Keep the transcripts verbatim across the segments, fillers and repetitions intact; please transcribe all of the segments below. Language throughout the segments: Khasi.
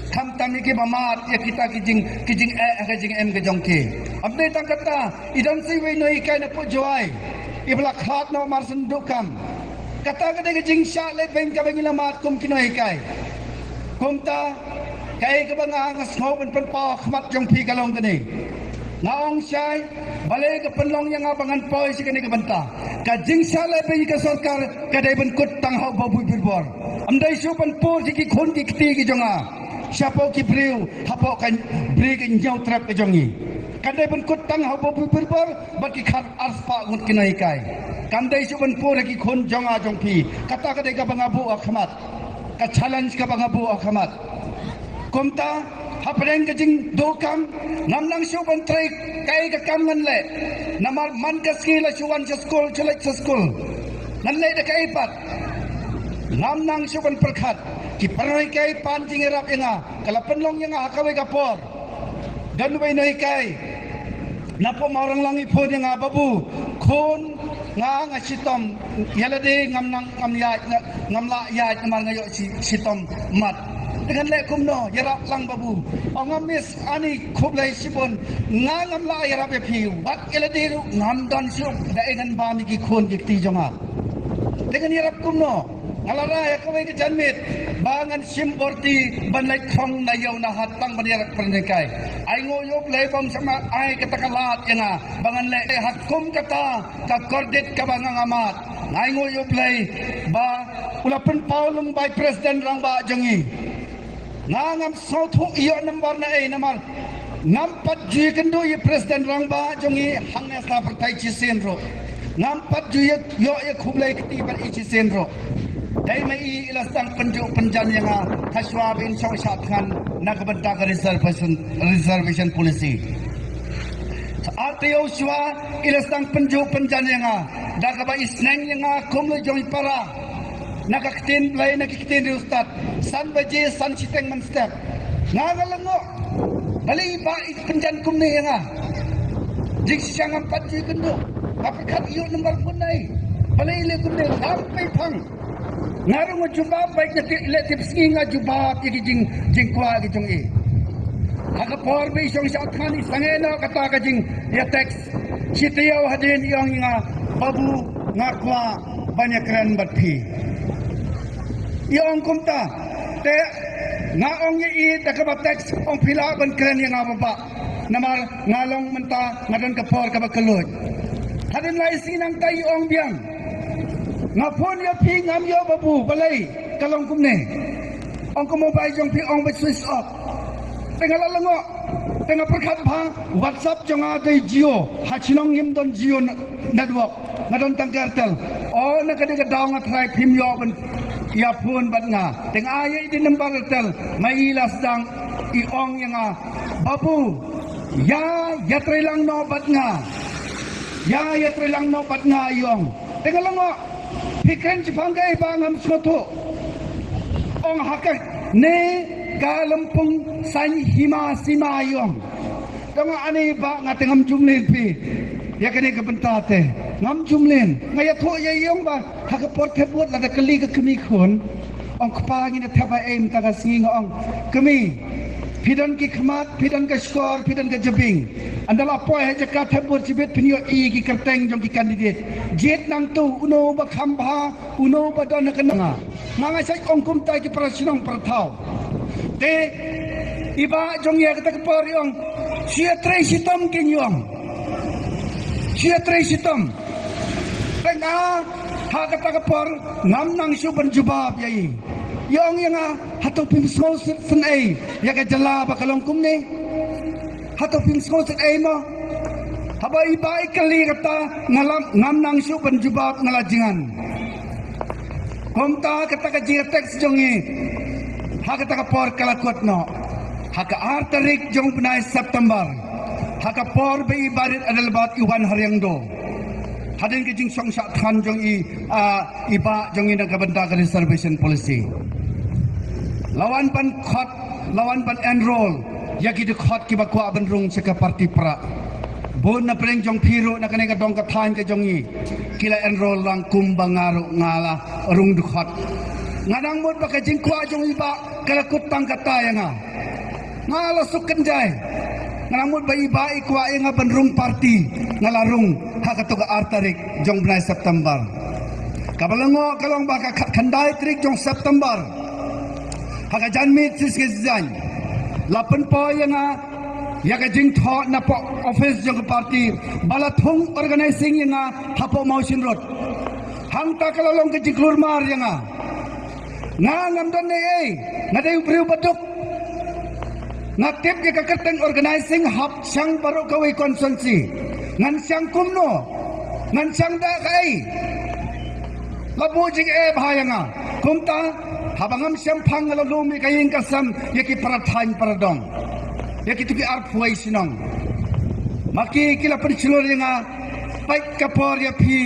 Khamtam ïa kiba mad ïa kita ki jing, ki jingeh ha ka jingim ka jong ki. Ym dei tang kata, i don sa iwei i nonghikai na pud Jowai iba la khlad noh mar shen duh kam. Kata ka dei ka jingshah lehbeiñ kaba ngi la mad kum ki nonghikai. Kumta kaei kaba nga, nga sngew ban pynpaw ha khmat jong phi ka long kane. Nga ong shai, balei ka pynlong ïa nga ba ngan poi sha kane ka bynta. Ka jingshah lehbeiñ ka sorkar ka dei ban kut tang ha u Babu Birbor. Ym dei shuh ban pur sha ki khun ki kti ki jong nga, shapoh ki briew hapoh ka Bri ka Hynñiewtrep ka jong ngi. Kan dei ban kut tang ha u Babu Birbor bad ki khat arspah ngut ki nonghikai. Kam dei shuh ban pur ha ki khun jong nga jong phi. Kata ka dei kaba nga buh ha khmat, ka challenge kaba nga buh ha khmat. Kumta hapdeng ka jingduh kam, ngam nang shuh ban trei kaei ka kam ngan leh. Namar man ka sngi la shu wan sha skul, shu leit sha skul, ngan leh da kaei pat. Ngam nang shuh ban pyrkhat. Ki para nonghikai pan jingïarap ïa nga, ka la pynlong ïa nga ha kawei ka por. Don uwei u nonghikai na Pamawranglang i phone ïa nga, Babu, khun, nga, nga shitom ïa lade, ngam nang, ngam ïaid, nga, ngam lah ïaid namar nga ïoh shi, shitom mat. Te ngan leh kumno, ïarap lang Babu. Ong, nga miss ani khublei shibun. Nga ngam lah ïarap ïa phi, wat ïa lade ruh ngam don shuh da ei ngan bam ïa ki khun ki kti jong nga. Te ngan ïarap kumno? Nga la rai ha kawei ka janmiet ba ngan shim bor ti ban leit khong na ïew na hat tang ban ïarap para nonghikai. Ai nguh ïa U Blei ba um shym la ai kata ka lad ïa nga ba ngan leh ha kum kata ka kordit kaba nga, nga mad. Nga ai nguh ïa U Blei ba u la pynpaw lyngba i President Rangbah jong ngi. Nga ngam sngewthuh ïoh number na ei namar ngam pat ju ïakynduh ïa i President Rangbah jong ngi hangne sa pyrthei shisien ruh. Ngam pat ju ïoh, ïoh ïa khublei kti bad i shisien ruh. Dei ma i i la sdang pynjuh pynjan ïa nga ha shuwa ba in shong shah thngan na ka bynta ka reservation, reservation policy. Ar taïew shuwa i la sdang pynjuh pynjan ïa nga da kaba i sneng ïa nga kum la jong i para. Na ka ktien Blei, na ki ktien riewstad, san baje san shiteng mynstep. Nga, nga la nguh. Balei i bah i pynjan kumne ïa nga? Jingshisha ngam pat ju ïakynduh. Nga pyrkhat ïoh number phone na i. Balei i leh kumne? Ngam pei phang. Nga ruh nga jubab, bad nga tip, leh tip sngi nga jubab ïa ki jing, jingkwah ki jong i. Ha ka por ba i shong shah thngan i sangeh noh kata ka jingïa text. Shi taïew hadien i ong ïa nga, Babu, nga kwah ban ïakren bad phi. I ong kumta, te nga ong ïa i da kaba text, ong phi lah ban kren ïa nga ba bah. Namar nga long mynta nga don ka por kaba kylluid. Hadien lai sngi nangta i ong biang, nga phone ïa phi ngam ïoh Babu, balei ka long kumne? Ong ka mobile jong phi ong ba switch off. Te nga la lyngngoh. Te nga pyrkhat bha, WhatsApp jong nga dei Jio, ha shnong ngim don Jio ne-, network. Nga don tang ka Airtel. O, na kane ka daw nga try phim ïoh ban ïa phone bad nga. Te nga ai ïa i number Airtel, ma i la sdang i ong ïa nga, Babu, ïa ïatrei lang noh bad nga. Ïa ïatrei lang noh bad nga, i ong. Te nga la ong, phi kren shaphang kaei bah, ngam sngewthuh. Ong ha kane ka lympung saiñ hima sima, i ong. Te nga, ani bah, nga te ngam ju mlien phi ïa kane ka bynta te. Ngam ju mlien. Nga ïathuh ïa i, ong ba ha ka por thep vote lada kylli ka kmie khun, ong, kpa, ngin ïa thep ha ei mynta ka sngi? Nga ong, kmie, phi don ki khmat, phi don ka shkor, phi don ka jabieng. Ynda la poi ha jaka thep vote shibit phin ïohi ki kyrteng jong ki candidate. Jied nangto uno ba kham bha, uno ba don ha ka nang. Nga, nga shait ong kumta ïa ki para shnong para thaw. Te i bah jong ngi ha kata ka por i ong, shu ïatrei shitom, ki, i ong. Shu ïatrei shitom. Te nga ha kata ka por ngam nang shuh ban jubab ïa i. I ong ïa nga, hato phim sngewsih shisha ei ïa ka jylla ba ka long kumne? Hato phim sngewsih ei mo? Haba i bah i kylli kata, nga la, ngam nang shuh ban jubab, nga la jngan. Kumta kata ka jingïa text jong ngi ha kata ka por ka la kut noh. Ha ka ar tarik jong u bnai September, ha ka por ba i Bah Rit Adelbert i wan ha Riangdo, hadien ka jingshong shah thngan jong i, ah, i bah jong ngi na ka bynta ka reservation policy, la wan ban khot, la wan ban enroll ïa ki dkhot kiba kwah ban rung sha ka party Prah. Bun na pdeng jong phi ruh na kane ka dong ka thaiñ ka jong ngi ki la enroll lang, kumba nga ruh nga la rung dkhot. Nga nang mut ba ka jingkwah jong i Bah ka la kut tang kata ïa nga. Nga la suk kynjai. Nga nang mut ba i Bah i kwah ïa nga ban rung party, nga la rung ha kato ka ar tarik jong bnai September. Kaba la ngoh ka long ba ka khatkhyndai tarik jong September, ha ka janmiet shisha ka jaiñ, la pynpaw ïa nga ïa ka jingthoh na poh office jong ka party ba la thung organizing ïa nga hapoh Mawshynrut. Hangta ka la long ka jingkulmar ïa nga. Nga ngam don ei ei, nga dei u briew baduk. Nga tip ïa ka kyrteng organizing hap shang baroh kawei constituency. Ngan shang kumno? Ngan shang da kaei? La buh jingeh bha ïa nga. Kumta, haba ngam shemphang nga la lum ïa ka ïing ka sem ïa ki para thaiñ para dong, ïa kito ki arphew wei shnong. Ma ki ki la pynshlur ïa nga. Peit ka por ïa phi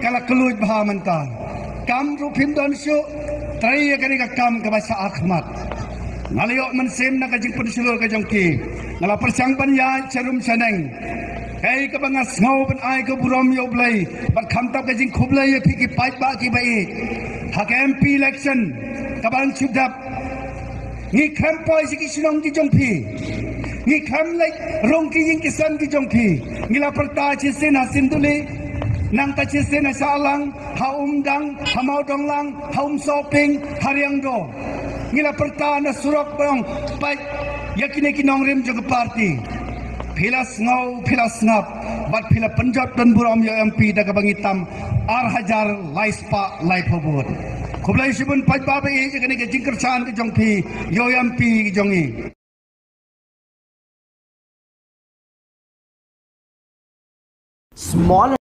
ka la kylluid bha mynta. Kam ruh phim don shuh, trei ïa kane ka kam kaba sha ar khmat. Nga la ïoh mynsiem na ka jingpynshlur ka jong ki. Nga la pyrshang ban ïaid sha rum sha neng. Kaei kaba nga sngew ban ai ka burom ïa U Blei bad khamtam ka jingkhublei ïa phi ki paidbah kiba ïeit. Ha ka M P election kaban shu dep, ngi khlem poi sha ki shnong ki jong phi. Ngi khlem leit rung ki ïing ki sem ki jong phi. Ngi la pyrta shisien ha Sinduli, nangta shisien ha Shaalang, ha Umdang, ha Mawdonglang, ha Umsohping, ha Riangdo. Ngi la pyrta na surok ba ong, peit ïa kine ki nongrim jong ka party. Phi la sngew, phi la sngap, bad phi la pynjot pynburom ïa u M P da kaba ngi tam ar hajar lai spah laiphew vote. Khublei shibun paidbah ba ïeit ïa kane ka jingkyrshan ka jong phi ïa u M P ka jong ngi. Small